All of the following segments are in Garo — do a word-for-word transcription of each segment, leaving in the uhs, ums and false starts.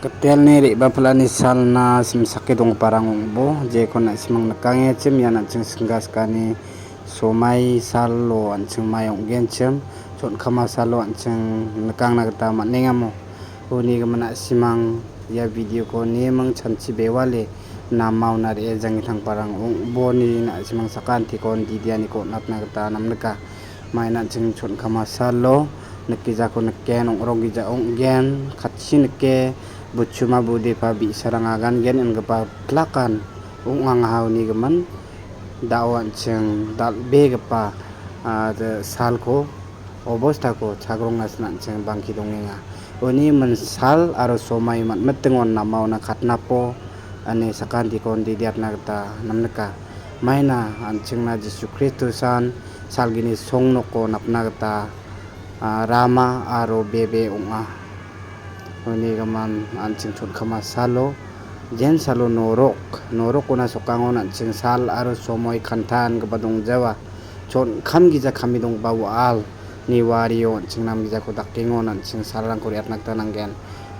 Hotelni re·bapilani salna simsake donggiparang ong·bo, jekon na·simang nikangechim, ian an·ching singga sikani somai salo an·ching mai ong·genchim, chon·kama salo an·ching nikangna gita man·engamo. Uni gimin na·simang ia video-ko neming chanchi bewale namaona re·e janggi tangparang ong·boni na·simang sakantikon didianiko on·atna gita namnika. Maina an·ching chon·kama salo nikgijako niken, ong·rogija ong·gen, katchi nike, buchuma budepa bi·sarang agangen ingipa plakan ong·angaha uni gimin. Da·o an·ching dal·begipa, a, de-, salko obostako chagrongna sina an·ching bangke dongenga. Uni min sal aro somai man·mitingon namaona katnapo ine sakantikon didiatna gita namnika. Maina an·chingna Jisu Kristo san salgini songnoko napna gita, a, rama aro bebe ong·a. Uni gimin an·ching chon·kama salo, jen salo norok, norokona sokangon an·ching sal aro somoi kantan gipa dongjawa. Chon·kam gija kami donggipa wa·alni wario an·ching namgijako dakengon an·ching salrangko re·atna gita nanggen.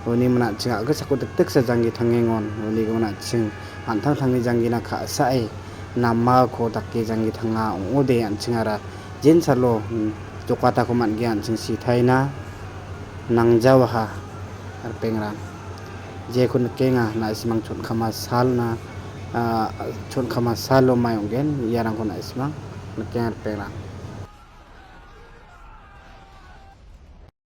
Uni min an·ching a·gilsako dikdiksa janggi tangengon. Uni gimin an·ching an·tangtangni janggina ka·sae namako dake janggi tanga ong·ode an·chingara jen salo, mm, jokatako man·ge an·ching sitaina nangjawaha, ripengrang. Jeko nikenga, na·simang chon·kama salna, a, chon·kama salo mai ong·gen, iarangko na·simang nikenga, ripengrang.